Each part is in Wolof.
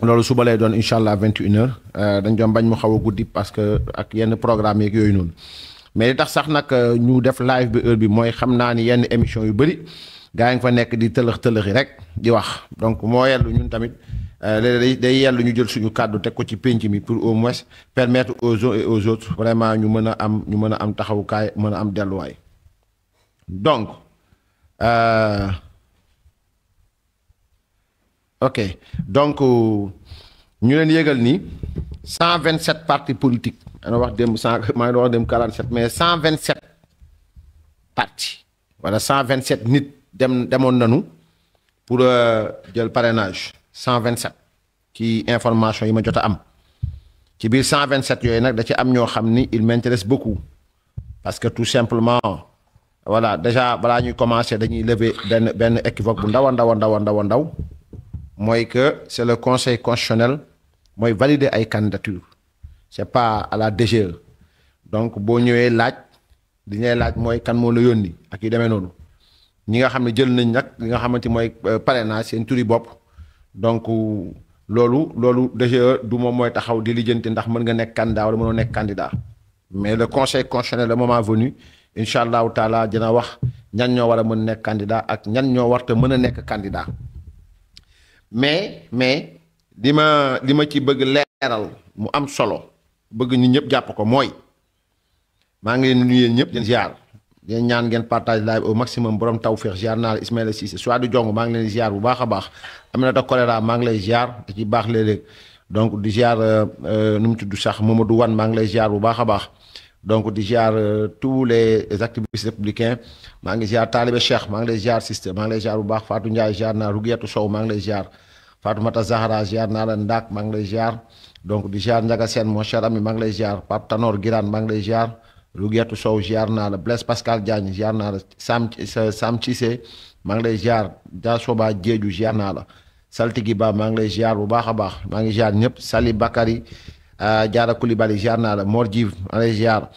loolu suba lay doon incha allah 21h dañ doon bañ mu xaw a guddi parce que ak yenn programme yeeg yooyu noonu mais li tax sax nag ñu def live bi heure bi mooy xam naa ni yenn émission yu bëri gaa ngi fa nekk di tëlëx rek di wax donc moo yellu ñun tamit léeg-léeg day yellu ñu jël suñu kàddu teg ko ci pénc mi pour au moins permettre aux uns et aux autres vraiment ñu mën a am taxawukaay mën a am delluwaay donc ok donc ñu leen yëgal ni 127 partis politiques ana wax dem 100 maa ngi doon wax dem 47 mais 127 partis wala 127 nit demoon nañu pour jël parrainage 127 ci information yi ma jot a am ci biir 127 yooyu nag da ci am ñoo xam ni il m'intéresse beaucoup parce que tout simplement voilà déjà balaa ñuy commencer dañuy lever benn équivoque bu ndaw mooy que c'est le conseil constitutionnel mooy valider ay candidature c'est pas à la DGE donc boo ñëwee laaj li ngay laaj mooy kan moo la yónni ak yu demee noonu ñi nga xam ne jël nañ nag li nga xamante mooy parrainage seen turi bopp donc loolu DGE du moom mooy taxaw di lijjanti ndax mën nga nekk candidat wala mënoo nekk candidat mais le conseil constitutionnel le moment venu incha allahu taala dina wax ñan ñoo war a mën nekk candidat ak ñan ñoo warta mën a nekk candidat mais li ma ci bëgg leeral mu am solo bëgg ñu ñëpp jàpp ko mooy maa ngi leen di nuyu ñëpp di ziar di ñaan ngeen partage live au maximum borom tawfeex ziar naa la Ismaïla Cissé soit du jong maa ngi leen di ziar bu baax a baax Aminata Kolela maa ngi lay ziar da ci baax léeg-léeg donc di ziar nu mu tudd sax Mamadou Wane maa ngi lay ziar bu baax a baax donc di ziar tous les activistes républicains maa ngi ziar Talibé Cheikh maa ngi lay ziar sister maa ngi lay ziar bu baax Fatou Ndiaye ziar naa Rougiatou Sow maa ngi lay ziar Fatoumata Zahra ziar naa la Ndak maa ngi lay ziar donc di ziar Ndiaga Sène mon cher ami maa ngi lay ziar Pape Tanor Girane maa ngi lay ziar Rougiatou Sow ziar naa la Blaise Pascal Diagne ziar naa la Sam Cissé maa ngi lay ziar Dia Soba Diédhiou ziar naa la Saltigi Ba maa ngi lay ziar bu baax a baax maa ngi ziar ñëpp Sali Bakary Diarra Coulibaly ziar naa la Mor Djiv maa ngi lay ziar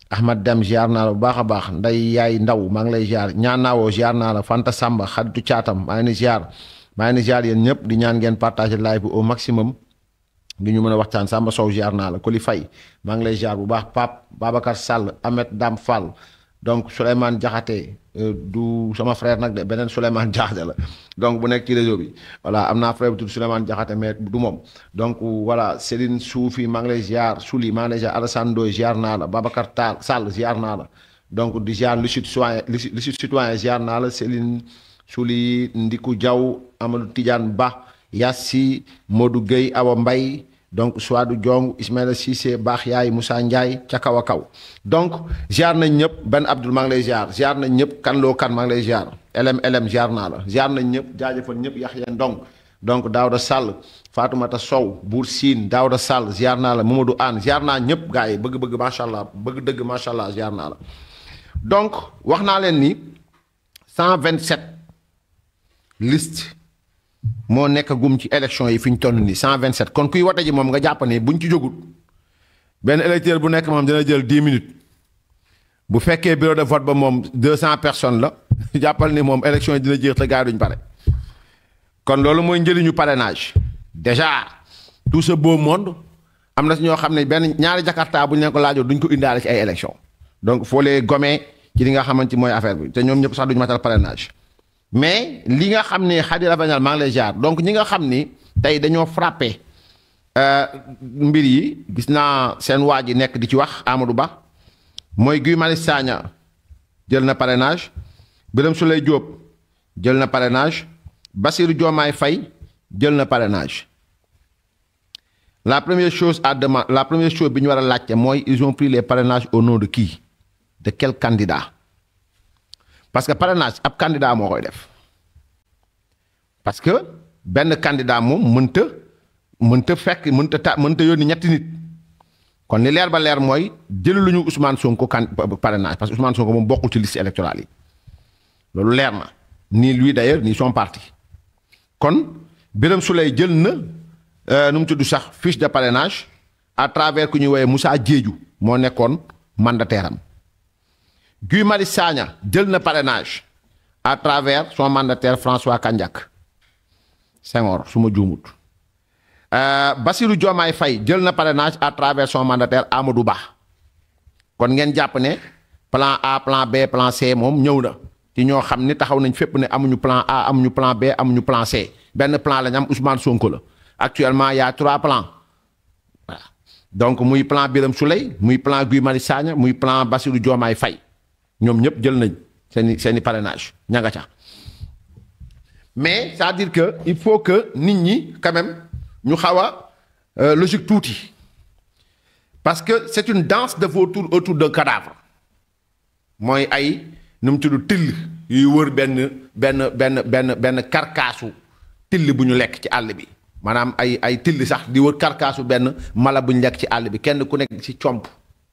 Ahmad Dem ziar naa la bu baax a baax Nday Yaay Ndaw maa ngi lay ziar ñaanaawoo ziar naa la Fanta Samba Xaritu Caatam maa ngi lay ziar maa ngi ziar yéen ñëpp di ñaan ngeen partager live bi au maximum ngi ñu mën a waxtaan Samba Sow ziar naa la Koli Faye maa ngi lay ziar bu baax Pape Babacar Sall Ahmed Dam Fall donc Souleymane Diakhaté du sama frère nag de beneen Souleymane Diakhaté la donc bu nekk ci réseau bi voilà am naa frère bu tudd Souleymane Diakhaté mais du moom donc voilà Céline Soufi maa ngi lay ziar Souli maa ngi lay ziar Alassane Ndoye ziar naa la Babacar Tall Sall ziar naa la donc di ziar Lucide Citoyen ziar naa la Céline Souli Ndiku Diaw Amadou Tidiane Ba Yassi Modou Gueye Awa Mbaye donc Souadou Diong Ismaïla Cissé Baax Yaay Moussa Ndiaye ca kaw a kaw donc ziar nañ ñëpp Ben Abdoul maa ngi lay ziar nañ ñëpp kan loo kan maa ngi lay ziar LM ziar naa la ziar nañ ñëpp jaajëfal ñëpp Yaxya Ndong donc Daouda Sall Fatoumata Sow Bour Sine Daouda Sall ziar naa la Mamadou Anne ziar naa ñëpp gars yi bëgg macha allah bëgg dëgg macha allah ziar naa la donc wax naa leen ni 127 liste moo nekk gum ci élection yi fi ñu toll nii 127 kon kuy wote ji moom nga jàpp ne buñ ci jógut benn électeur bu nekk moom dina jël 10 minutes bu fekkee bureau de vote ba moom 200 personnes la jàppal ni moom élection yi dina jeex te gars yi duñ pare kon loolu mooy njëriñu parrainage déjà tout ce beau monde am na si ñoo xam ne benn ñaari jakarta bu ñu leen ko laajoon duñ ko indaale ci ay élection donc faut les gommer ci li nga xamante mooy affaire bi te ñoom ñëpp sax duñu matal parrainage mais li nga xam ne Khady Ravanal maa ngi lay jaar donc ñi nga xam ni tey dañoo frappé mbir yi gis naa seen waa ji nekk di ci wax Amadou Ba mooy Guy Marius Sagna jël na parrainage Birame Souleye Diop jël na parrainage Bassirou Diomaye Faye jël na parrainage la première chose bi ñu war a laajte mooy ils ont pris les parrainages au nom de qui de quel candidat parce que parrainage ab candidat moo koy def parce que benn candidat moom mënta yónni ñetti nit kon li leer ba leer mooy jëluñu Ousmane Sonko parrainage parce que Ousmane Sonko moom bokkul ci liste électorale yi loolu leer na ni lui d'ailleurs ni son parti kon Birame Souleye jël na nu mu tudd sax fiche de parrainage à travers ku ñuy woowee Moussa Diédhiou moo nekkoon mandataire am Guy Marius Sagna jël na parrainage à travers son mandataire François Kandiak Senghor su ma juumut Bassirou Diomaye Faye jël na parrainage à travers son mandataire Amadou Ba kon ngeen jàpp ne plan A plan B plan C moom ñëw na ci ñoo xam ni taxaw nañ fépp ne amuñu plan A amuñu plan B amuñu plan C benn plan lañ am Ousmane Sonko la actuellement il y a 3 plans voilà donc muy plan Birame Souleye muy plan Guy Marius Sagna muy plan Bassirou Diomaye Faye ñoom ñëpp jël nañ seeni parrainage ña nga ca mais c'est-à-dire que il faut que nit ñi quand même ñu xaw a logique tuuti parce que c'est une danse de vautours autour d'un cadavre mooy ay nu mu tudd till yuy wër benn karkaasu till bu ñu lekk ci àll bi maanaam ay till sax di wër karkaasu benn mala bu ñu lekk ci àll bi kenn ku nekk ci comp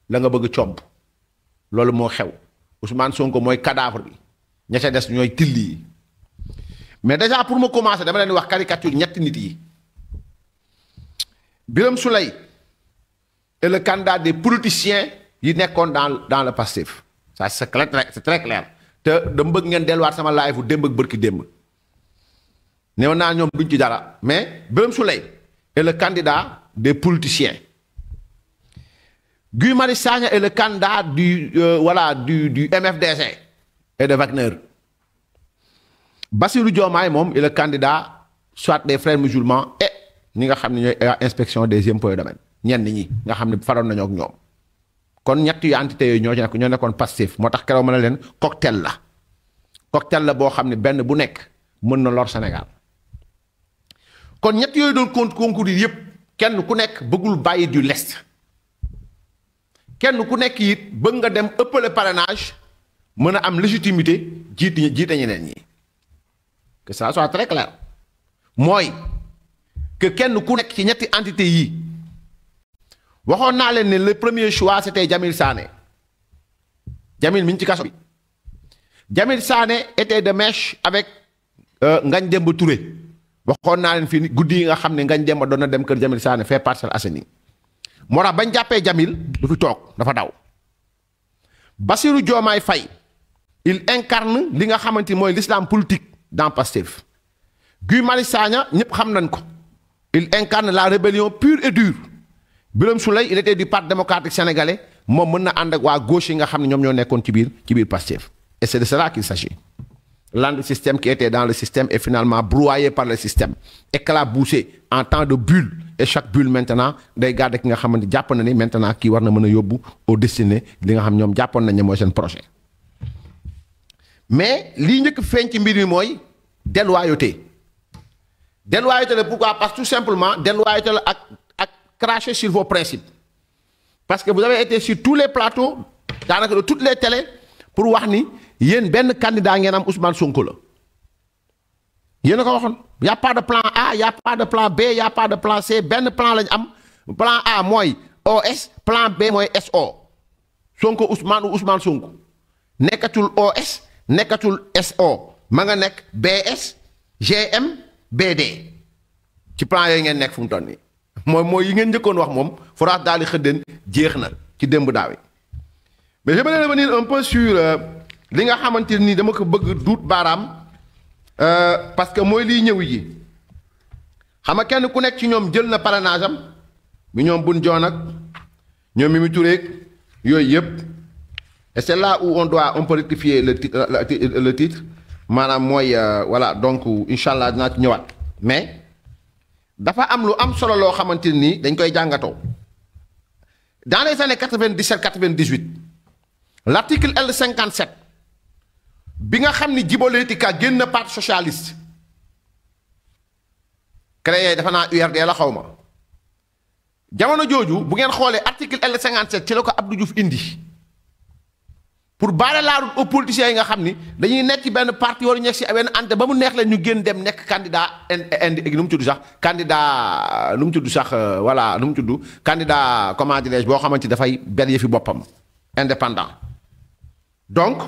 la nga bëgg comp loolu moo xew Ousmane Sonko mooy cadavre bi ña ca des ñooy till yi mais déjà pour ma commencer dama leen di wax caricature ñetti nit yi Birame Souleye est le candidat des politiciens yi nekkoon dans le Pastef ça c'est très clair te dama bëgg ngeen delluwaat sama live bu démb ak bërki démb néew naa ñoom duñ ci dara mais Birame Souleye est le candidat des politiciens Guy Marius Sagna est le candidat du MFDC et de Wagner Bassirou Diomaye moom est le candidat soit des frères musulmans et ñi nga xam ne ñooy inspection des impôts et domaines ñenn ñi nga xam ne faroon nañoo ak ñoom kon ñett yu entité yooyu ñoo nekkoon Pastef moo tax keroog ma ne leen cocktail la boo xam ne benn bu nekk mën na lor Sénégal kon ñett yooyu doon concourir yépp kenn ku nekk bëggul bàyyi du lest kenn ku nekk it bëgg nga dem ëppale parrainage mën a am légitimité jiite ñeneen ñi que ça soit très clair mooy que kenn ku nekk ci ñetti entité yii waxoon naa leen ne le premier choix c'était Jamil Sané Jamil mi ngi ci kaso bi Jamil Sané était de mèche avec Ngagne Demba Touré waxoon naa leen fii ni guddi yi nga xam ne Ngagne Demba doon na dem kër Jamil Sané fee Parcelles Assainies moo tax bañ jàppee Jamil du fi toog dafa daw Bassirou Diomaye Faye il incarne li nga xamante ni mooy l'islam politique dans Pastef Guy Marius Sagna ñëpp xam nañ ko il incarne la rébellion pure et dure Birame Souleye il était du parti démocratique sénégalais moom mën na ànd ak waa gauche yi nga xam ne ñoom ñoo nekkoon ci biir Pastef et c'est de cela qu'il s'agit l'anti-système qui était dans le système est finalement broyé par le système éclaboussé en temps de bulle et chaque bulle maintenant day garder ki nga xamante jàpp na ni maintenant kii war na mën a yóbbu au destiné li nga xam ñoom jàppoon nañ ne mooy seen projet mais lii njëkk feeñ ci mbir mi mooy déloyauté la pourquoi parce que tout simplement déloyauté la ak cracher sur vos principes parce que vous avez été sur tous les plateaux daanaka de toutes les télés pour wax ni yéen benn candidat ngeen am Ousmane Sonko la yéen a ko waxoon y a pas de plan A y a pas de plan B y a pas de plan C benn plan lañ am plan A mooy OS plan B mooy SO Sonko Ousmane ou Ousmane Sonko nekkatul OS nekkatul SO ma nga nekk BS GM BD ci plan yooyu ngeen nekk fu mu toll nii mooy yi ngeen njëkkoon wax moom forage daal di xëddeen jeex na ci démb daaw yi mais je vais revenir un peu sur li nga xamante ni dama ko bëgg duut baaraam parce que mooy liy ñëw ji xam nga kenn ku nekk ci ñoom jël na parrainage am bi ñoom bun joon ak ñoom Mimi Touré yooyu yëpp et c'est là où on peut rectifier le titre maanaam mooy voilà donc incha allah dinaa ci ñëwaat mais dafa am lu am solo loo xamante ni dañ koy jàngatoo dans les années 97-98 l'article L57 bi nga xam ni Djibo Leyti Ka génn parti socialiste créé dafa naa URD la xaw ma jamono jooju bu ngeen xoolee article L57 ci la ko Abdou Diouf indi pour baale laa route aux politiciens yi nga xam ni dañuy nekk ci benn parti wala ñu nekk si benn ante ba mu neex leen ñu génn dem nekk candidat nu mu tudd sax candidat nu mu tudd sax voilà nu mu tudd candidat comment dirais-je boo xamante ni dafay benn yëfi boppam indépendant donc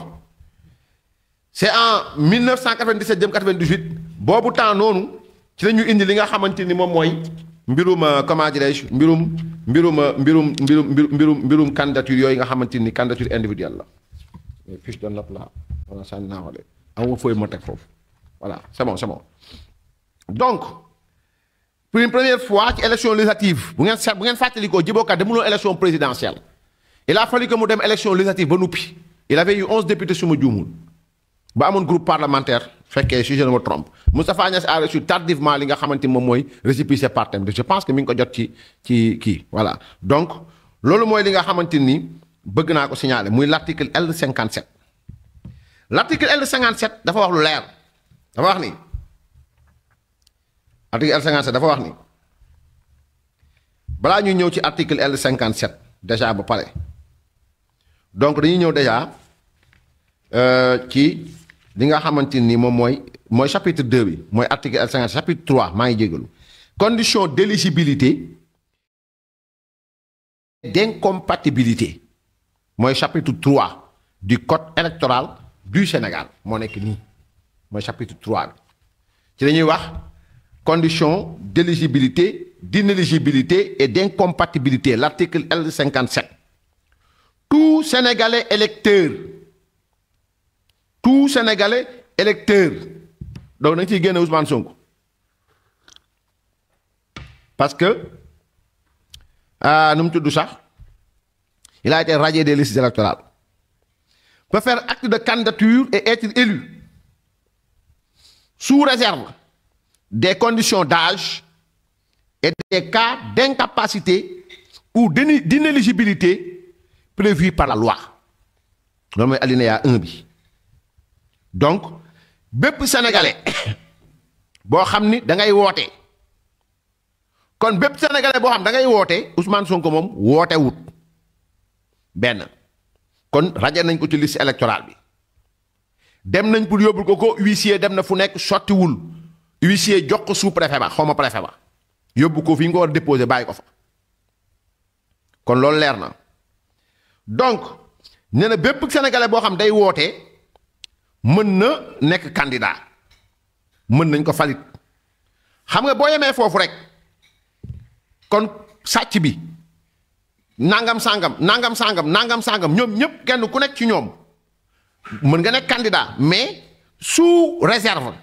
c'est en 1997 jëm 98 boobu temps noonu ci la ñu indi li nga xamante ni moom mooy mbirum comment dirais-je mbirum candidature yooyu nga xamante ni candidature individuelle la. fiche de note là voilà sànni naa ko de amuma fooy ma teg foofu voilà c'est bon donc pour une première fois ci élection législative bu ngeen fàttalikoo Djibo Ka demuloon élection présidentielle il a fallu que mu dem élection législative ba nuppi il avait eu 11 députés su ma juumul ba amoon groupe parlementaire fekkee si je ne me trompe Moustapha Niasse a reçu tardivement li nga xamante moom mooy récépissé par thème je pense que mi ngi ko jot ci kii voilà donc loolu mooy li nga xamante ni bëgg naa ko signaler muy l' article L57 l' article L57 dafa wax lu leer dafa wax ni article L57 dafa wax ni balaa ñuy ñëw ci article L57 déjà ba pare donc dañuy ñëw déjà ci li nga xamante ni moom mooy chapitre 2 bi mooy article L57 chapitre 3 maa ngi jégalu condition d' éligibilité d'incompatibilité mooy chapitre 3 du code électoral du Sénégal moo nekk nii mooy chapitre 3 bi ci la ñuy wax condition d'éligibilité d'inéligibilité et d'incompatibilité l'article L57 tout Sénégalais électeur donc nañ ciy génne Ousmane Sonko parce que nu mu tudd sax il a été radié des listes électorales peut faire acte de candidature et être élu sous réserve des conditions d'âge et des cas d'incapacité ou d'inéligibilité prévus par la loi loolu mooy alinéa 1 bi donc bépp sénégalais boo xam ni da ngay woote kon bépp sénégalais boo xam da ngay woote Ousmane Sonko moom woote wut benn kon rajo nañ ko ci liste électorale bi dem nañ pour yóbbul ko huissier dem na fu nekk sottiwul huissier jox ko sous préfet ba xaw ma préfet ba yóbbu ko fi nga ko war a déposé bàyyi ko fa kon loolu leer na donc nee na bépp sénégalais boo xam day woote mën na nekk candidat mën nañ ko falit xam nga boo yemee foofu rek kon sàcc bi nangam sangam ñoom ñëpp kenn ku nekk ci ñoom mën nga nekk candidat mais sous réserve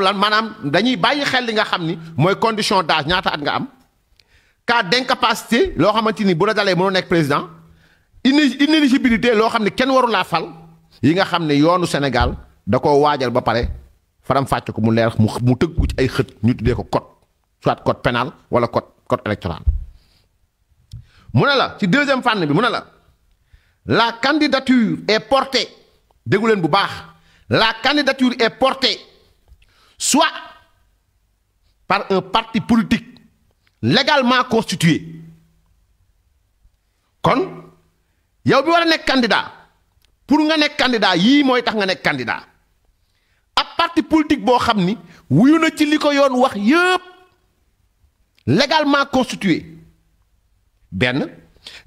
lan maanaam dañuy bàyyi xel li nga xam ni mooy condition d'âge ñaata at nga am cas d'incapacité loo xamante ni bu la dalee mënoo nekk président inéligibilité loo xam ne kenn waru laa fal yi nga xam ne yoonu Sénégal da koo waajal ba pare faram fàcc ko mu leer mu tëgg ko ci ay xët ñu tuddee ko code soit code pénal wala code électoral mu ne la ci deuxième fànn bi mu ne la candidature est portée déggu leen bu baax la candidature est portée soit par un parti politique légalement constitué kon yow bi war a nekk candidat pour nga nekk candidat yii mooy tax nga nekk candidat ab parti politique boo xam ni wuyu na ci li ko yoon wax yëpp légalement constitué benn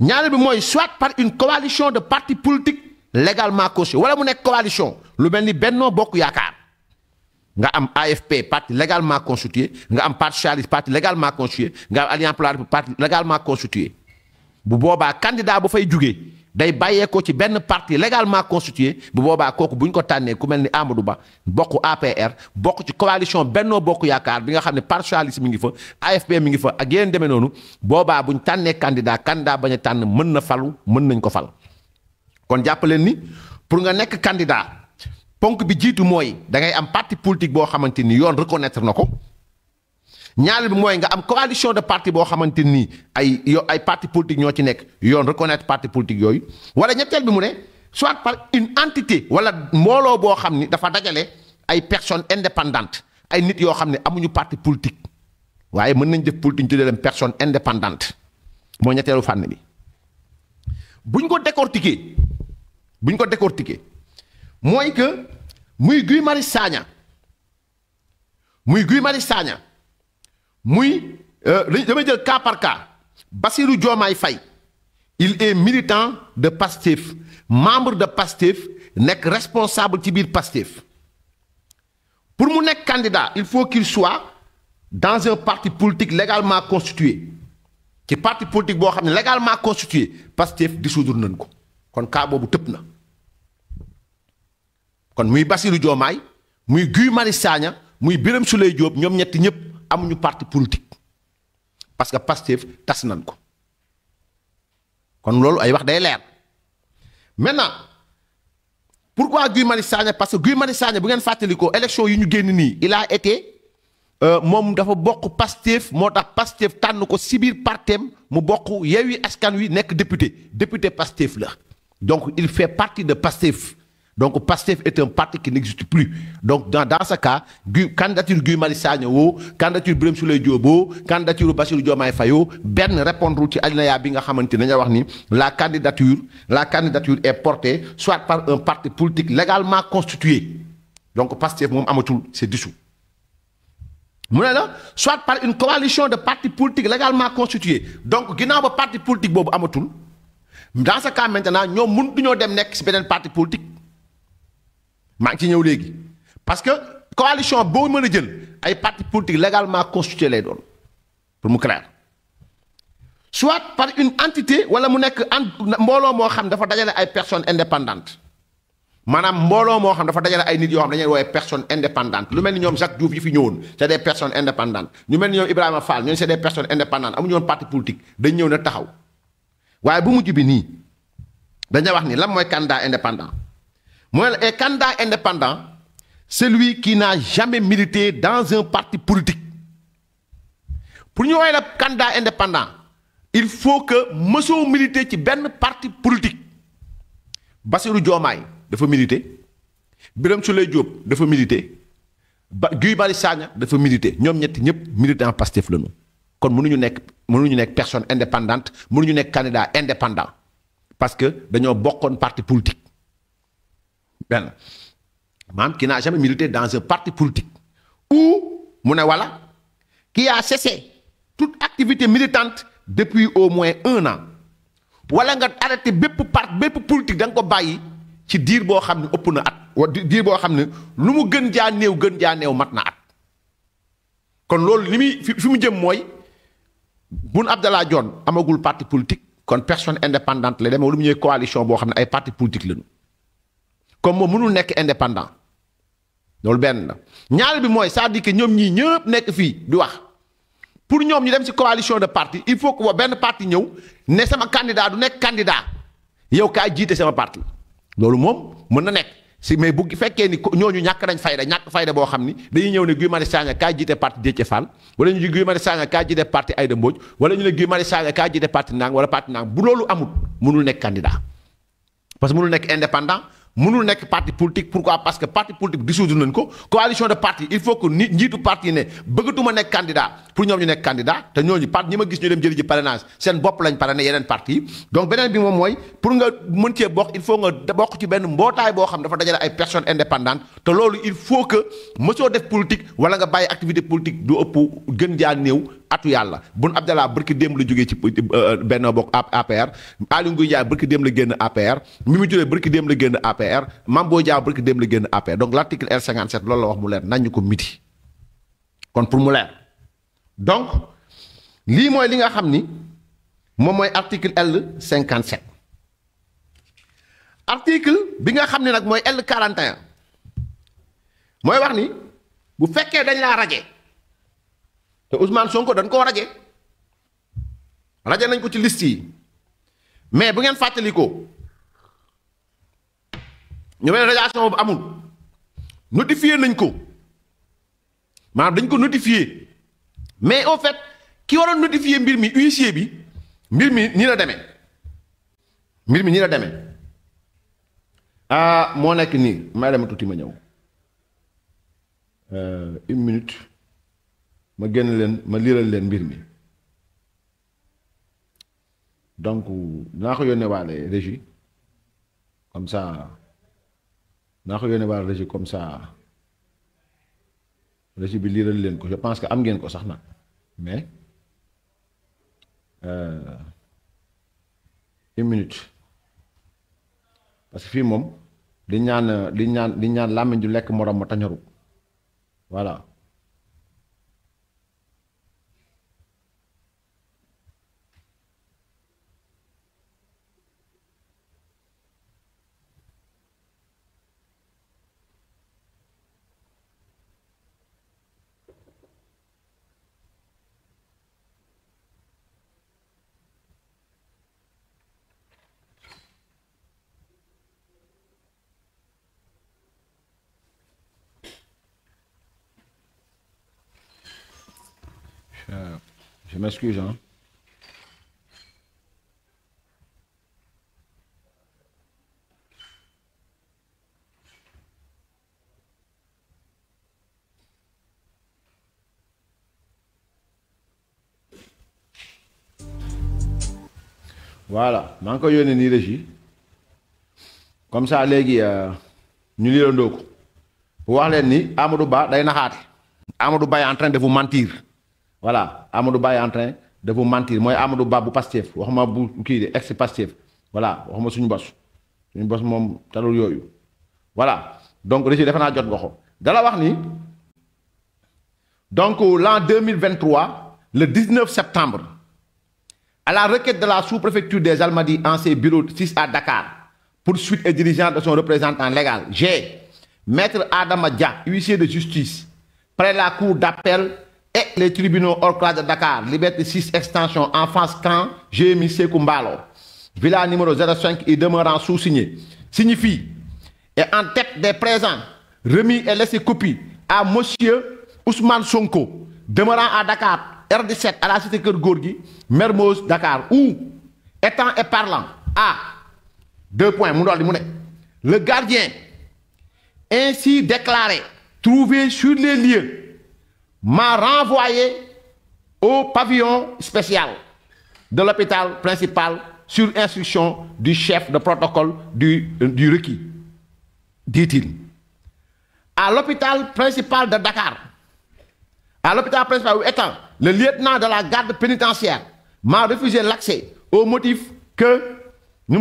ñaareel bi mooy soit par une coalition de partis politiques légalement constitué wala mu nekk coalition lu mel ni Benno Bokk Yaakaar nga am AFP parti légalement constitué nga am parti socialiste parti légalement constitué nga am Alliance pour la République parti légalement constitué bu boobaa candidat bu fay jugee day bàyyeekoo ci benn parti légalement constitué bu boobaa kooku bu ñu ko tànnee ku mel ni Amadou Ba bokk APR bokk ci coalition Benno Bokk Yaakaar bi nga xam ne parti socialiste mi ngi fa AFP mi ngi fa ak yeneen demee noonu boobaa bu ñu tànnee candidat bañ a tànn mën na falu mën nañ ko fal. kon jàppaleen ni pour nga nekk candidat ponk bi jiitu mooy da ngay am parti politique boo xamante ni yoon reconnaître na ko. ñaareel bi mooy nga am coalition de parti boo xamante ni ay parti politique ñoo ci nekk yoon reconnaître parti politique yooyu wala ñetteel bi mu ne soit par une entité wala mbooloo boo xam ni dafa dajale ay personnes indépendantes ay nit yoo xam ne amuñu parti politique waaye mën nañ def politique ñu tuddee leen personne indépendante moo ñetteelu fànn bi buñ ko décortiquer mooy que muy Guy Marius Sagna muy damay jël cas par cas Bassirou Diomaye Faye il est militant de Pastef membre de Pastef nekk responsable ci biir Pastef pour mu nekk candidat il faut qu'il soit dans un parti politique légalement constitué ci parti politique boo xam ne légalement constitué Pastef dissoudre nañ ko kon cas boobu tëb na kon muy Bassirou Diomaye muy Guy Marius Sagna muy Birame Souleye Diop ñoom ñetti ñëpp amuñu parti politique parce que Pastef tas nañ ko kon loolu ay wax day leer maintenant pourquoi Guy Marius Sagna parce que Guy Marius Sagna bu ngeen fàttalikoo élection yi ñu génn nii il a été moom dafa bokk Pastef moo tax Pastef tànn ko si biir partem mu bokk Yewwi Askan Wi nekk député Pastef la donc il fait partie de Pastef donc Pastef est un parti qui n'existe plus donc dans ce cas candidature Guy Marius Sagna woo candidature Birame Souleye Diop woo candidature Bassirou Diomaye Faye benn répondre ci alinéa bi nga xamante ne dañoo wax ni la candidature est portée soit par un parti politique légalement constitué donc Pastef moom amatul c'est dissous mu ne la soit par une coalition de partis politiques légalement constitués donc ginnaaw ba parti politique boobu amatul dans ce cas maintenant ñoom mënuñoo dem nekk ci beneen parti politique maa ngi ci ñëw léegi parce que coalition boo mën a jël ay parti politique légalement constitué lay doon pour mu clair soit par une entité wala mu nekk mbooloo moo xam dafa dajale ay personnes indépendantes maanaam mbooloo moo xam dafa dajale ay nit yoo xam dañuy woowee personnes indépendantes lu mel ni ñoom Jacques Diouf yi fi ñëwoon c'est des personnes indépendantes ñu mel ni ñoom Ibrahima Fall ñooñu c'est des personnes indépendantes amuñu woon parti politique dañ ñëw na taxaw waaye bu mujj bi nii dañuy wax ni lan mooy candidat indépendant mooy un candidat indépendant celui qui n'a jamais milité dans un parti politique pour ñu woowee la candidat indépendant il faut que mësoo militer ci benn parti politique Bassirou Diomaye dafa militer Birame Souleye Diop dafa militer Guy Marius Sagna dafa militer ñoom ñetti ñëpp militant Pastef lañu kon mënuñu nekk personne indépendante mënuñu nekk candidat indépendant parce que dañoo bokkoon parti politique benn maanaam qui n'a jamais milité dans un parti politique ou mu ne voilà qui a cessé toute activité militante depuis au moins 1 an wala nga arrêté bépp politique da nga ko bàyyi ci diir boo xam ne ëpp na at wala diir boo xam ne lu mu gën jaa néew mat na at kon loolu li muy fi mu jëm mooy Boun Abdallah Dionne amagul parti politique kon personne indépendante la demee wala mu ñëwee coalition boo xam ne ay parti politique lañu comme moom mënul nekk indépendant loolu benn la ñaar bi mooy c'est-à-dire que ñoom ñii ñëpp nekk fii di wax pour ñoom ñu dem ci coalition de parti il faut que benn parti ñëw ne sama candidat du nekk candidat yow kaay jiite sama parti loolu moom mën na nekk si mais bu fekkee ni ñooñu ñàkk fayda boo xam ni dañuy ñëw ne Guy Marius Sagna kaay jiite parti Déthié Fall wala ñu Guy Marius Sagna kaay jiite parti Aïda Mbodj wala ñu ne Guy Marius Sagna kaay jiite parti nang wala parti nang bu loolu amul mënul nekk candidat parce que mënul nekk indépendant mënul nekk parti politique pourquoi parce que parti politique dissoudre nañ ko coalition de parti il faut que njiitu parti ne bëggatuma nekk candidat pour ñoom ñu nekk candidat te ñooñu parti ñi ma gis ñu dem jëli ji parrainage seen bopp lañ parrainé yeneen parti yi donc beneen bi moom mooy pour nga mën cee bokk il faut nga bokk ci benn mbootaay boo xam dafa dajale ay personnes indépendantes te loolu il faut que mësoo def politique wala nga bàyyi activité politique du ëpp gën jaa néew atu yàlla Boun Abdallah barki démb la jógee ci Benno Bokk APR Aly Ngouille Ndiaye barki démb la génn APR Mimi Touré barki démb la génn APR Mame Boye Diao barki démb la génn APR donc l'article R57 loolu la wax mu leer nañ ñu ko midi kon pour mu leer donc lii mooy li nga xam ni moom mooy article L57 article bi nga xam ne nag mooy L41 mooy wax ni bu fekkee dañ laa raje te Ousmane Sonko dañ koo raje nañ ko ci liste yi mais bu ngeen fàttalikoo ñu ne radiation boobu amul notifié nañ ko maanaam dañ ko notifié mais au fait ki waroon notifié mbir mi huissier bi mbir mi nii la demee moo nekk nii may dema tuuti ma ñëw 1 minute ma génn leen ma liiral leen mbir mi donc dinaa ko yónnee waale régie comme ça régie bi liiral leen ko je pense que am ngeen ko sax nag mais 1 minute parce que fii moom di ñaan làmmiñ ju lekk morom ma tañaru voilà Je m'excuse, hein. Voilà, maa ngi ko yónnee nii régie comme ça léegi ñu liirandoo ko bu wax leen ni Amadou Ba day naxaate. Amadou Ba est en train de vous mentir voilà Amadou Ba est en train de vous mentir mooy Amadou Ba bu Pastef waxuma bu kii de ex Pastef voilà waxuma suñu bos moom talul yooyu voilà donc régie defe naa jot nga ko dala wax ni donc l'an 2023 le 19 septembre. À la requête de la sous-préfecture des Almadies en ses bureaux 6 à Dakar, poursuite et dirigeant de son représentant légal, G. Maître Adama Dia, huissier de justice, près la cour d'appel et les tribunaux hors classe de Dakar, Liberté 6 extension, Enfance Camp, Jémi Sekoumbalo, villa numéro 05 et demeurant sous-signé, signifie, et en tête des présents, remis et laissé copie à monsieur Ousmane Sonko, demeurant à Dakar, R17 à la cité Keur Gorgui, Mermoz, Dakar, où, étant et parlant, à 2 points, le gardien, ainsi déclaré, trouvé sur les lieux, m'a renvoyé au pavillon spécial de l'hôpital principal sur instruction du chef de protocole du requis, dit-il. À l'hôpital principal de Dakar, à l'hôpital principal où étant le lieutenant de la garde pénitentiaire m'a refusé l'accès au motif que je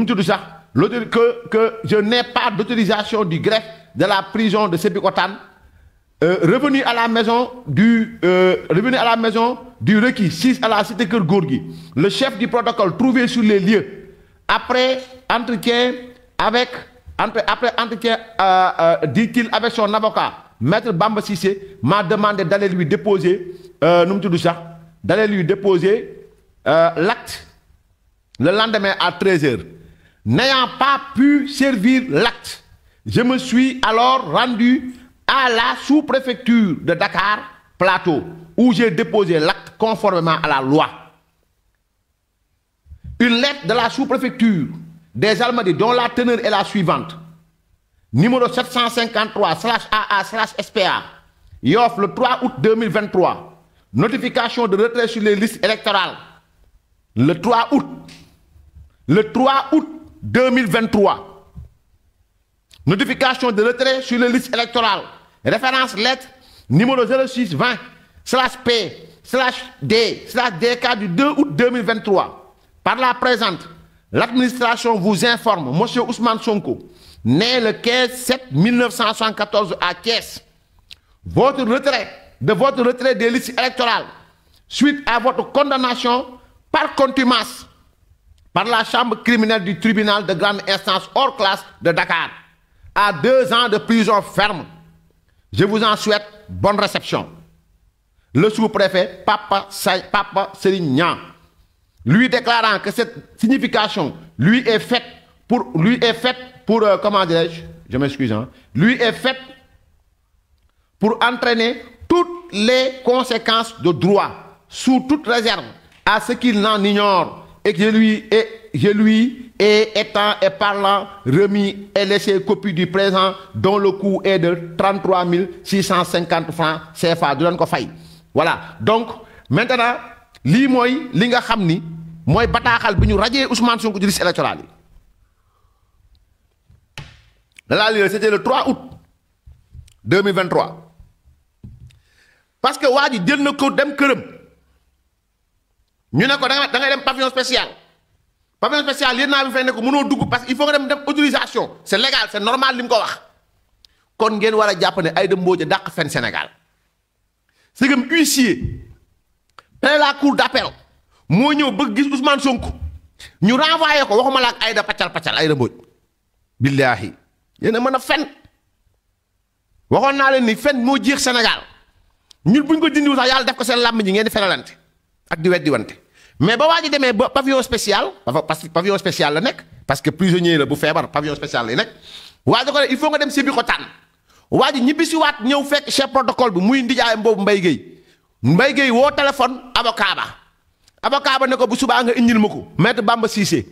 n'ai pas d'autorisation du greffe de la prison de Sébikotane, revenu à la maison du requis 6 à la cité Keur Gorgui. Le chef du protocole trouvé sur les lieux après entretien dit-il avec son avocat Maître Bamba Cissé, m'a demandé d'aller lui déposer l'acte le lendemain à 13h. N'ayant pas pu servir l'acte, je me suis alors rendu à la sous-préfecture de Dakar Plateau, où j'ai déposé l'acte conformément à la loi. Une lettre de la sous-préfecture des Almadies dont la teneur est la suivante. Numéro 753/AA/SPA, Yoff le 3 août 2023. Notification de retrait sur les listes électorales. Le 3 août 2023. Notification de retrait sur les listes électorales. Référence lettre numéro 0620/P/D/DK du 2 août 2023. Par la présente, l'administration vous informe, monsieur Ousmane Sonko, né le 15/7/1974 à Thiès, votre retrait des listes électorales suite à votre condamnation par contumace par la chambre criminelle du tribunal de grande instance hors classe de Dakar à 2 ans de prison ferme. Je vous en souhaite bonne réception. Le sous-préfet Papa Serignan, lui déclarant que cette signification lui est faite pour comment dirais-je, m'excuse, lui est faite pour entraîner toutes les conséquences de droit, sous toute réserve, à ce qu'il n'en ignore, et que je lui ai étant et parlant remis et laissé copie du présent dont le coût est de 33 650 francs CFA. Voilà, donc maintenant, li nga xamni moy bataxal biñu radié Ousmane Sonko ci liste électorale. C'était le 3 août 2023. Parce que Wadi jël na ko dem kërëm. Ñu ne ko da ngay dem pavillon spécial. Pavillon spécial lieutenant bi fay ne ko mëno dugg parce qu'il faut nga dem autorisation. C'est légal, c'est normal lim ko wax. Kon ngeen wara japp ne Aïda Mbodj dakk fen Sénégal. C'est comme huissier près la cour d'appel mo ñew bëgg gis Ousmane Sonko. Ñu renvoyer ko waxuma la ak Aïda paccal Aïda Mbodj. Billahi yéen mën a fen waxoon naa leen ni fen moo jeex Sénégal ñun buñ ko dindiwu sax yàlla def ko seen làmb ji ngeen di fenalante ak di weddi wante mais ba waa ji demee ba pavillon spécial parce que pavillon spécial la nekk parce que prisonnier la bu feebar pavillon spécial lay nekk waa ji ko ne il faut nga dem Sébikotane waa ji ñibbisi waat ñëw fekk chef protocole bi muy ndijaay mboobu Mbaye Guèye Mbaye Gueye woo téléphone avocat ba ne ko bu subaa nga indil ma ko maître Bamba Cissé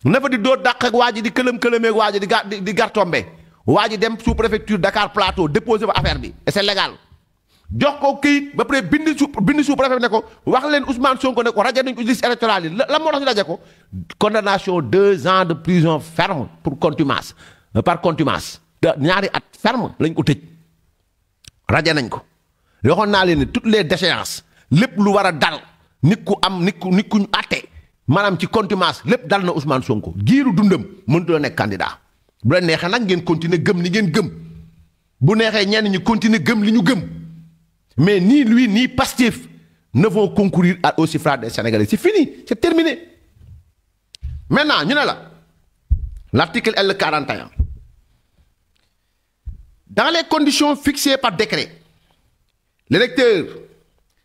na fa di dóor dàq ak waa ji di këlëm-këlëmeeg waa ji di gartombe waa ji dem sous préfecture Dakar Plateau déposé fa affaire bi et c'est légal jox ko këyit ba pare bind sous préfet ne ko wax leen Ousmane Sonko ne ko rajo nañ ko liste électorale yi la moo tax ñu rajo ko condamnation 2 ans de prison ferme pour contumace par contumace ñaari at ferme lañ ko tëj rajo nañ ko waxoon naa leen ne toutes les déchéances lépp lu war a dal nit ku ñu àtte maanaam ci contumace lépp dal na Ousmane Sonko giiru dundam mënut a nekk candidat bu la neexee nag ngeen continuer gëm li ngeen gëm bu neexee ñenn ñi continuer gëm li ñu gëm mais ni lui ni Pastef ne vont concourir au suffrage des Sénégalais c'est fini c'est terminé maintenant ñu ne la l'article L41 dans les conditions fixées par décret l'électeur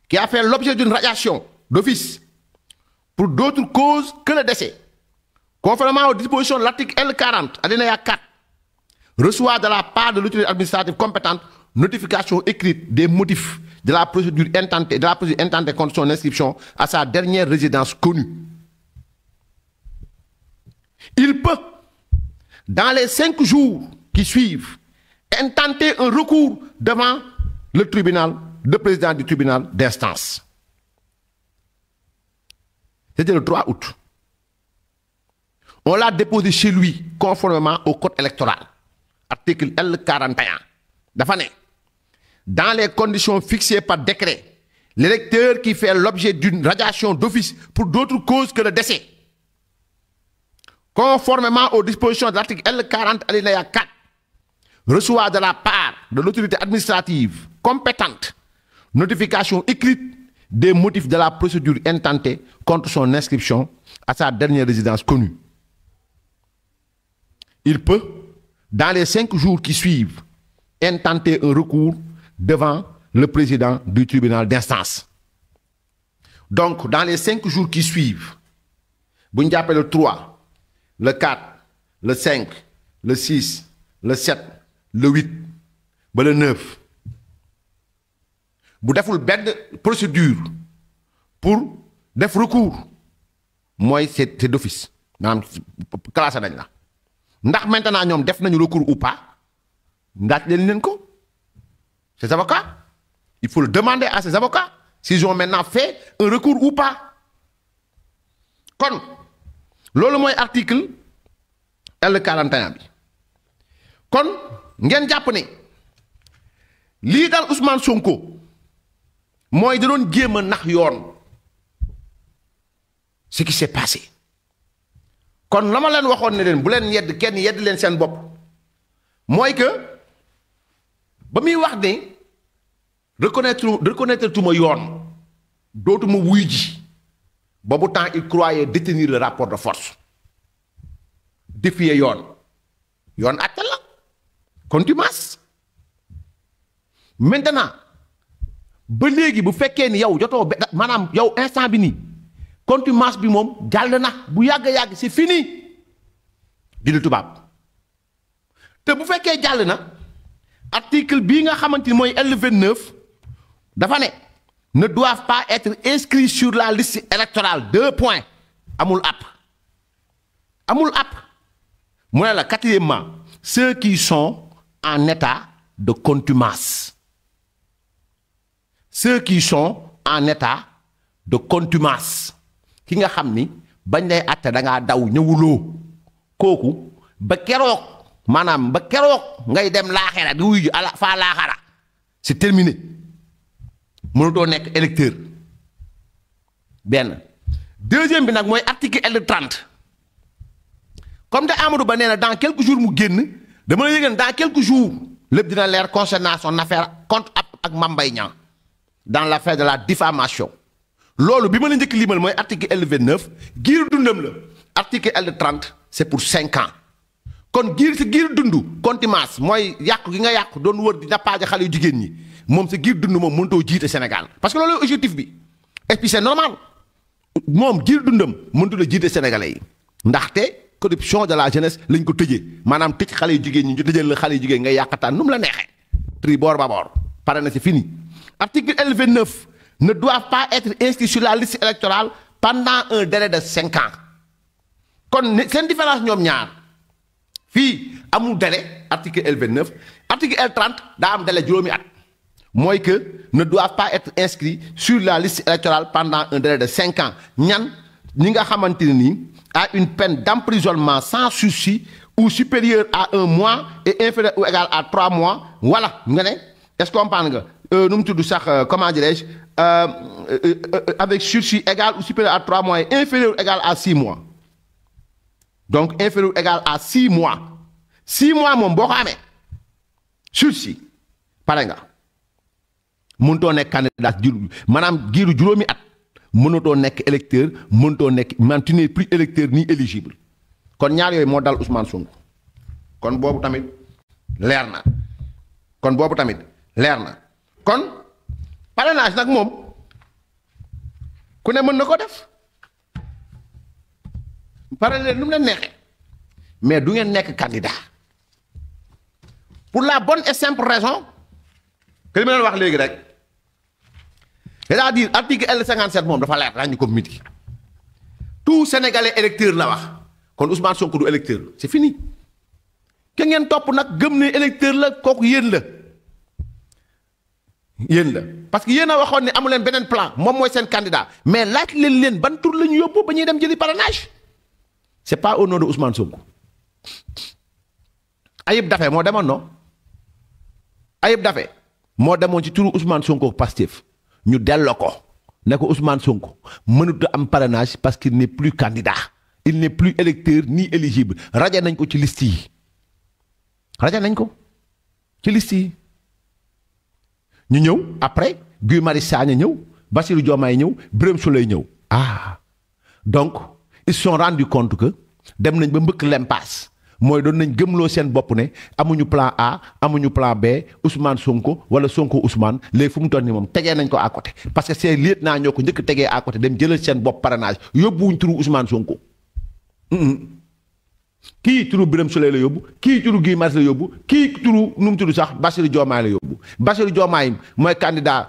qui a fait l'objet d'une radiation d'office pour d'autres causes que le décès, conformément aux dispositions de l'article L40, alinéa 4, reçoit de la part de l'autorité administrative compétente notification écrite des motifs de la procédure intentée contre son inscription à sa dernière résidence connue. Il peut, dans les 5 jours qui suivent, intenter un recours devant le tribunal, le président du tribunal d'instance. C'était le 3 août. On l'a déposé chez lui conformément au code électoral. Article L41. Dafa ne, dans les conditions fixées par décret, l'électeur qui fait l'objet d'une radiation d'office pour d'autres causes que le décès, conformément aux dispositions de l'article L40 alinéa 4, reçoit de la part de l'autorité administrative compétente notification écrite des motifs de la procédure intentée contre son inscription à sa dernière résidence connue. Il peut, dans les 5 jours qui suivent, intenter un recours devant le président du tribunal d'instance. Donc, dans les 5 jours qui suivent, vous avez le 3, le 4, le 5, le 6, le 7, le 8, le 9. Vous avez une procédure pour def recours. Moi, c'est d'office. Classe nañ la. Ndax maintenant ñom def nañu recours ou pas? Ndax leen ko? Ces avocats, il faut le demander à ces avocats s'ils ont maintenant fait un recours ou pas. Kon lolu moy article L41 bi. Kon ngeen japp ne li dal Ousmane Sonko moy da doon jéem a nax yoon ce qui s'est passé kon la ma leen waxoon ne leen bu leen yedd kenn yedd leen seen bopp mooy que ba muy wax ne reconnaître tuma yoon dootuma wuy ji boobu temps il croyait détenir le rapport de force défier yoon atte la contumace maintenant ba léegi bu fekkee ni yow jotoo maanaam yow instant bi nii contumace bi moom jàll na bu yàgg c'est fini di tubaab te bu fekkee jàll na article bii nga xamante ni mooy L29 dafa ne doivent pas être inscrits sur la liste électorale 2 points amul app mu ne la quatrièmement ceux qui sont en état de contumace. Ceux qui sont en état de contumace ki nga xam ni bañ lay atte da ngaa daw ñëwuloo kooku ba keroog ngay dem laaxara di wuyu ala faa laaxara c'est terminé mënutoo nekk électeur benn. Deuxième bi nag mooy article L30 comme de Amadou Ba nee na dans quelques jours mu génn dama la yëgal dans quelques jours lépp dina leer concernant son affaire contre ak Mame Mbaye Niang dans l'affaire de la diffamation loolu bi ma la njëkk limal mooy article L29 giir dundam la article L30 c'est pour 5 ans kon giir dundu contumace mooy yàqu gi nga yàqu doon wër di nappaaje xale yu jigéen ñi moom sa giir dund moom mënutoo jiite Sénégal parce que loolu objectif bi et puis c'est normal moom giir dundam mënutu la jiite Sénégalais yi ndaxte corruption de la jeunesse lañ ko tëjee maanaam tëj xale yu jigéen ñi ñu tëjal la xale yu jigéen ngay yàqataan nu mu la neexee tri boor ba boor pare na c'est fini. Article L29 ne doivent pas être inscrits sur la liste électorale pendant un délai de 5 ans kon seen différence ñoom ñaar fii amul délai article L29 article L30 daa am délai juróomi at mooy que ne doivent pas être inscrits sur la liste électorale pendant un délai de 5 ans ñan ñi nga xamante ne nii à une peine d'emprisonnement sans sursis ou supérieur à 1 mois et inférieur ou égal à 3 mois voilà nga ne est-ce que comprendre nga nu mu tudd sax comment dirais-je avec sursis égal ou supérieur à 3 mois et inférieur ou égal à 6 mois donc inférieur ou égal à 6 mois 6 mois moom boo ko amee sursis pare nga mënutoo nekk candidat maanaam giiru juróomi at mënutoo nekk électeur mënutoo nekk man tu n'es plus électeur ni éligible kon ñaar yooyu moo dal Ousmane Sonko kon boobu tamit leer na kon parrainage nag moom ku ne mën na ko def parrainage lu mu leen neexee mais du ngeen nekk candidat pour la bonne et simple raison que li ma leen wax léegi rek c'est-à-dire article L57 moom dafa leer dañu ko miti tout sénégalais électeur la wax kon Ousmane Sonko du électeur c'est fini ke ngeen topp nag gëm ne électeur la kooku yéen la parce que yéen a waxoon ne amu leen beneen plan moom mooy seen candidat mais laaj leen ban tur la ñu yóbbu ba ñuy dem jëli parrainage c'est pas au nom de Ousmane Sonko Ayib Daffé moo demoon non Ayib Daffé moo demoon ci turu Ousmane Sonko Pastef ñu delloo ko ne ko Ousmane Sonko mënut a am parrainage parce qu'il n'est plus candidat il n'est plus électeur ni éligible rajo nañ ko ci liste yi ñu ñëw après Guy Marius Sagna ñëw Bassirou Diomaye ñëw Birame Souleye ñëw donc ils se sont rendu compte que dem nañ ba mbëkk l'impasse mooy doon nañ gëmloo seen bopp ne amuñu plan A amuñu plan B Ousmane Sonko wala Sonko Ousmane léegi fu mu toll nii moom tegee nañ ko à côté parce que c'est lieutenant ñoo ko njëkk tegee à côté dem jëlal seen bopp parrainage yóbbuwuñ turu Ousmane Sonko kii turu Birame Souleye la yóbbu kii turu Guy Marius la yóbbu kii turu nu mu tudd sax Bassirou Diomaye la yóbbu Bassirou Diomaye mooy candidat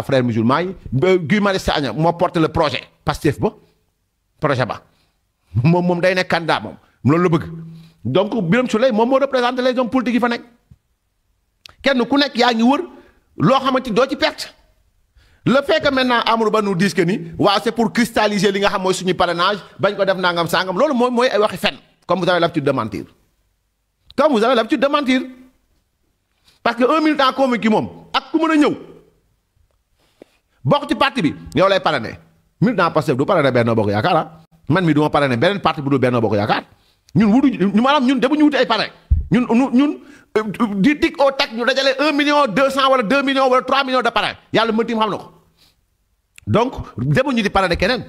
frères musulmans yi Guy Marius Sagna moo porté le projet Pastef ba moom day nekk candidat moom loolu la bëgg donc Birame Souleye moom moo représenté les hommes politiques yi fa nekk kenn ku nekk yaa ngi wër loo xamante doo ci perte le fait que maintenant Amadou Ba nous dise que ni waaw c'est pour cristalliser li nga xam mooy suñu parrainage bañ ko def nangam sangam loolu mooy ay waxi fen comme vous avez l'habitude de mentir parce que un militant convaincu moom ak ku mën a ñëw bokk ci parti bi yow lay parrainer militant Pastef du parrainer Benno Bokk Yaakaar man mi du ma parrainer beneen parti bu dul Benno Bokk Yaakaar ñun demuñu wuti ay parrain ñun di tic au tac ñu dajale 1 million 200 wala 2 millions wala 3 millions de parrain yàlla mënti xam na ko donc demuñu di parrainer keneen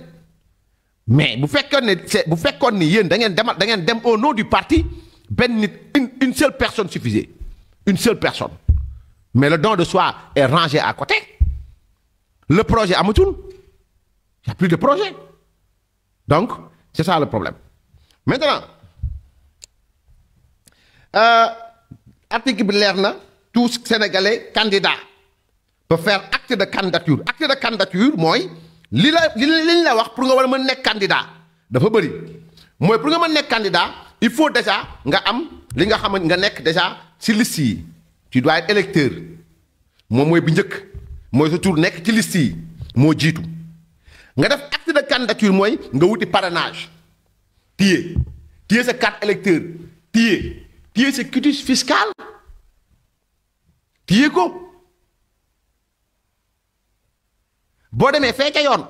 mais bu fekkoon ni yéen da ngeen dem au nom du parti benn nit une seule personne suffisait une seule personne mais le don de soi est rangé à côté le projet amatul il y a plus de projet donc c'est ça le problème maintenant article bi leer na tout Sénégalais candidat peut faire acte de candidature mooy liñ la wax pour nga war a mën nekk candidat dafa bëri mooy pour nga mën nekk candidat il faut déjà nga am li nga xamante nga nekk déjà ci liste yi tu dois être électeur moom mooy bi njëkk mooy sa tur nekk ci liste yi moo jiitu nga def acte de candidature mooy nga wuti parrainage téye sa carte électeur téye sa quitus fiscal téye ko boo demee fee ca yoon